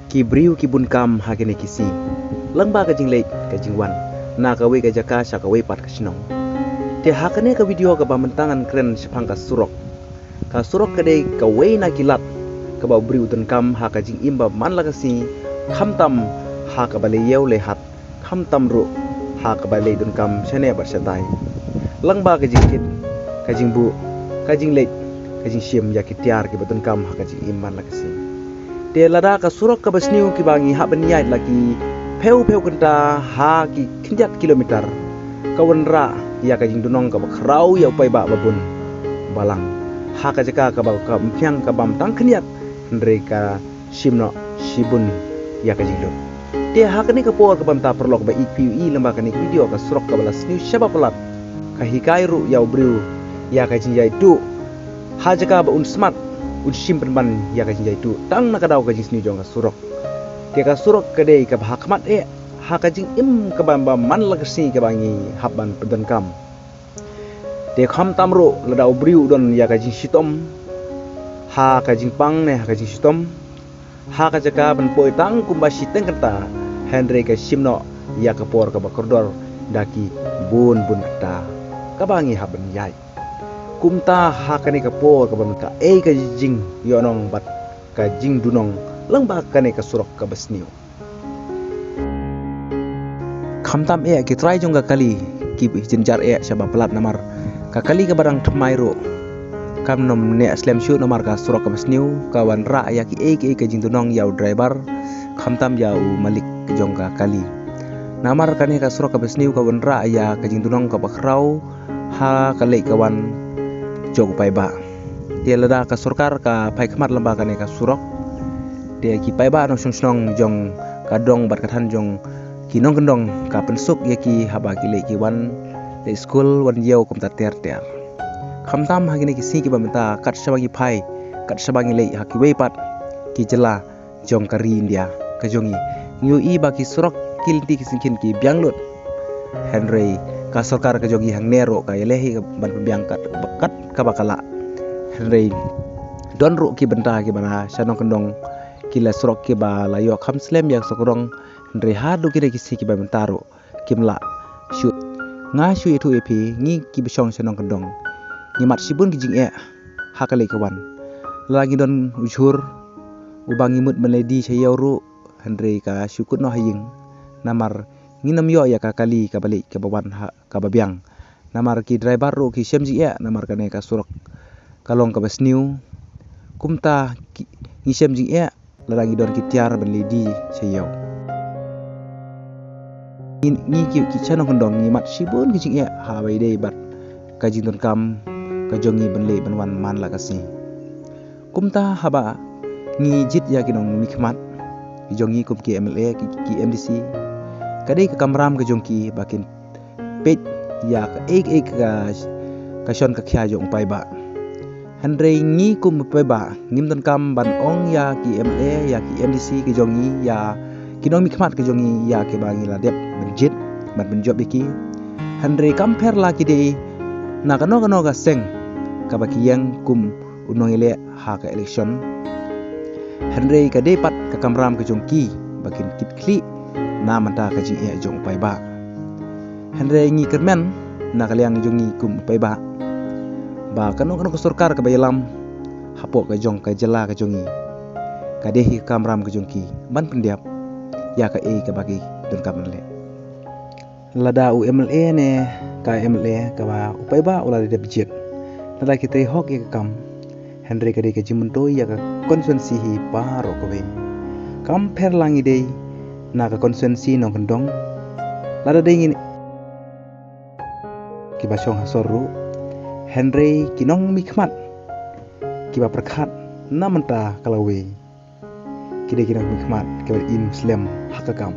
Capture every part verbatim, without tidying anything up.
ki briew ki bun kam ha kine ki sngi, lyngba ka jingleit ka jingwan na kawei ka jaka sha kawei pat ka shnong. Te ha kane ka video kaba mynta ngan kren shaphang ka surok. Ka surok ka dei kawei na ki lad kaba u briew u donkam ha ka jingim ba man la ka sngi, khamtam ha kaba leit ïew leit hat, khamtam ruh ha kaba leit donkam shane bad shatai, lyngba ka jingkit, ka jingbuh, ka jingleit, ka jingshim ïa ki tiar kiba donkam ha ka jingim man la ka sngi. Te lada ka surok kaba sniew kiba ngi hap ban ïaid la ki phew phew kynta ha ki khyndiat kilometer, ka wanrah ïa ka jingdunong kaba khraw ïa u paidbah ba bun balang ha ka jaka kaba ka ym pdiang ka bam tang khyndiat, hynrei ka shim noh shibun ïa ka jinglut. Te ha kane ka por kaba mynta, paralok ba ïeit, phi ïohi lyngba kane ka video, ka surok kaba la sniew shaba palat ka hikai ruh ïa u briew ïa ka jingïaid tuh ha jaka ba un smat, un shim pynban ïa ka jingïaid tuh tang na ka daw ka jingsniew jong ka surok. Te ka surok ka dei kaba ha khmat eh ha ka jingim kaba, ba man la ka sngi kaba ngi hap ban pyndonkam. Te khamtam ruh lada u briew u don ïa ka jingshitom ha ka jingpang ne ha ka jingshitom, ha ka jaka ban poi tang kumba shiteng kynta, hynrei ka shim noh ïa ka por kaba kordor da ki bun bun kynta kaba ngi hap ban ïaid. Kumta ha kane ka por kaba mynta, kaei ka jingïohnong bad ka jingdunong lyngba kane ka surok kaba sniew. Khamtam eh ki trai jong ka kali ki jynjar eh shaba palat, namar ka kali kaba dang thymmai ruh kam nym neh slem shuh namar ka surok kaba sniew ka wanrah ïa kiei kiei ka jingdunong ïa u driver, khamtam ïa u malik jong ka kali. Namar kane ka surok kaba sniew ka wanrah ïa ka jingdunong kaba khraw ha ka leit ka wan jong u paidbah. Te lada ka sorkar ka phai khmat lyngba kane ka surok, te ki paidbah nongshong shnong jong ka dong bad ka thaiñ jong ki nongkyndong ka pynsuk ïa ki haba ki leit ki wan, leit skul, wan ïew kumta ter ter. Khamtam ha kine ki sngi kiba mynta, kat shaba ngi phai, kat shaba ngi leit ha kiwei pat ki jylla jong ka ri India ka jong ngi, ngi ïohi ba ki surok ki lynti ki syngkien ki biang lut. Hynrei ka sorkar ka jong ngi hangne ruh ka ïaleh hi ban pynbiang kat, kat kaba ka lah. Hynrei don ruh ki bynta kiba na sha nongkyndong, ki la surok kiba la ïoh kham slem ïa ka surok ka dong. Hynrei haduh kine ki sngi kiba mynta ruh kim lah shuh. Nga shu ïathuh ïa phi, ngi kiba shong sha nongkyndong, ngi mad shibun ki jingeh ha ka leit ka wan. Lada ngi don u jhur uba ngi mut ban leit die sha ïew ruh, hynrei ka shu kut noh ha ïing, namar ngin ym ïoh ïa ka kali kaba leit kaba wan ha kaba biang. Namar ki driver ruh ki shem jingeh namar kane ka surok ka long kaba sniew. Kumta ki, ngi shem jingeh lada ngi don ki tiar ban leit die sha ïew. Ngi, ngi ki, ki sha nongkyndong ngi mad shibun ki jingeh haba ïadei bad ka jingdonkam ka jong ngi ban leit ban wan man la ka sngi. Kumta haba ngi jied ïa ki nongmihkhmat ki jong ngi kum ki M L A, ki, ki M D C, ka dei ka kamram ka jong ki ba kin peit ïa kaei kaei ka, ka shon ka khia jong u paidbah. Hynrei ngi kum u paidbah ngim donkam ban ong ïa ki M L A, ïa ki M D C ki jong ngi, ïa ki nongmihkhmat ki jong ngi ïa kiba ngi la dep ban jied bad ban jop ïa ki. Hynrei kam pher la ki dei na kano kano ka seng kaba ki ïeng kum u nongïaleh ha ka election. Hynrei ka dei pat ka kamram ka jong ki ba kin kit khlieh na bynta ka jingeh jong u paidbah. Hynrei ngi kyrmen na ka liang jong ngi kum u paidbah ba kano kano ka sorkar kaba ïalam hapoh ka jong ka jylla ka jong ngi, ka dei hi ka kamram ka jong ki ban pyndep ïa kaei kaba ki donkam ban leh. Lada u M L A ne ka M L A kaba u paidbah u la dep jied, lada ki trei hok ïa ka kam, hynrei ka dei ka jingmyntoi ïa ka constituency hi baroh kawei. Kam pher la ngi dei na ka constituency nongkyndong, lada dei ngi kiba shong ha sor ruh, hynrei ki nongmihkhmat kiba pyrkhat na bynta ka lawei, ki dei ki nongmihkhmat kiba im slem ha ka kam.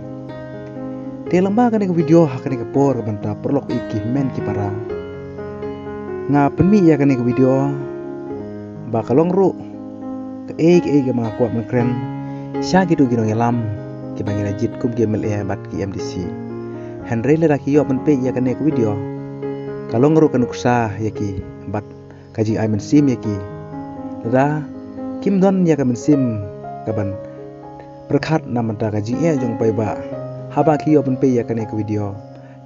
Te lyngba kane ka video, ha kane ka por, ka bynta paralok ïa ki hynmen ki para, nga pynmih ïa kane ka video ba ka long ruh kaei kaei kaba nga kwah ban kren sha kito ki nongïalam kiba ngi la jied kum ki M L A bad ki M D C. Hynrei lada ki ïoh ban peit ïa kane ka video, ka long ruh ka nuksa ïa ki bad ka jingai mynsiem ïa ki. Lada kim don ïa ka mynsiem ka ban pyrkhat na bynta ka jingeh jong u paidbah haba ki ïoh ban peit ïa kane ka video.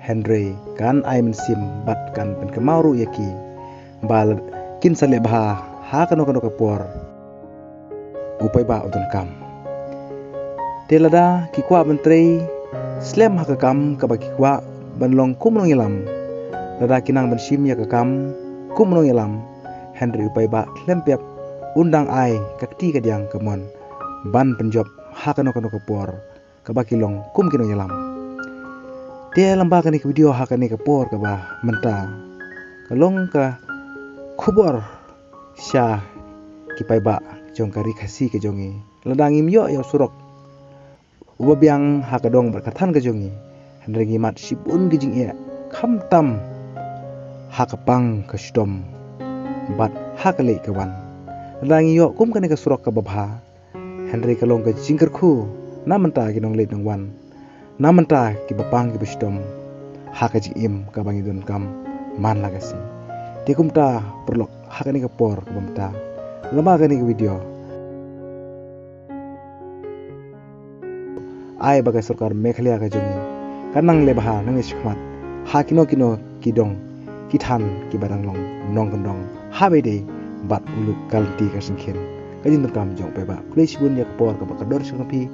Hynrei kan ai mynsiem bad kan pynkynmaw ruh ïa ki ba kin sa leh bha ha kano kano ka por u paidbah u donkam. Te lada ki kwah ban trei slem ha ka kam kaba ki kwah ban long kum u nongïalam, lada ki nang ban shim ïa ka kam kum u nongïalam, hynrei u paidbah khlem pep un dang ai ka kti kadiang kamon ban pynjop ha kano kano ka por kaba ki long kum ki nongïalam. Te lyngba kane ka video ha kane ka por kaba mynta ka long ka khubor sha ki paidbah jong ka Ri Khasi ka jong ngi. Lada ngim ïoh ïa u surok uba biang ha ka dong bad ka thaiñ ka jong ngi, hynrei ngi mad shibun ka jingeh, khamtam ha ka pang ka shitom bad ha ka leit ka wan. Lada ngi ïoh kum kane ka surok kaba bha, hynrei ka long ka jingkyrkhu na bynta ki nongleit nongwan, na bynta kiba pang kiba shitom ha ka jingim kaba ngi donkam man la ka sngi. Te kumta paralok, ha kane ka por kaba mynta, lyngba kane ka video, ai ba ka sorkar Meghalaya ka jong ngi kan nang leh bha nangne shakhmat ha kino kino ki dong ki thaiñ kiba dang long nongkyndong ha ba ïadei bad u lut ka lynti ka shongkun ka jingdonkam jong u paidbah. Khublei shibun ïa ka por kaba ka dor sha phi.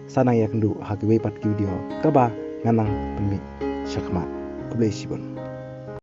Sa nang ïakynduh ha kiwei pat ki video kaba ngan nang pynmih shakhmat. Khublei shibun.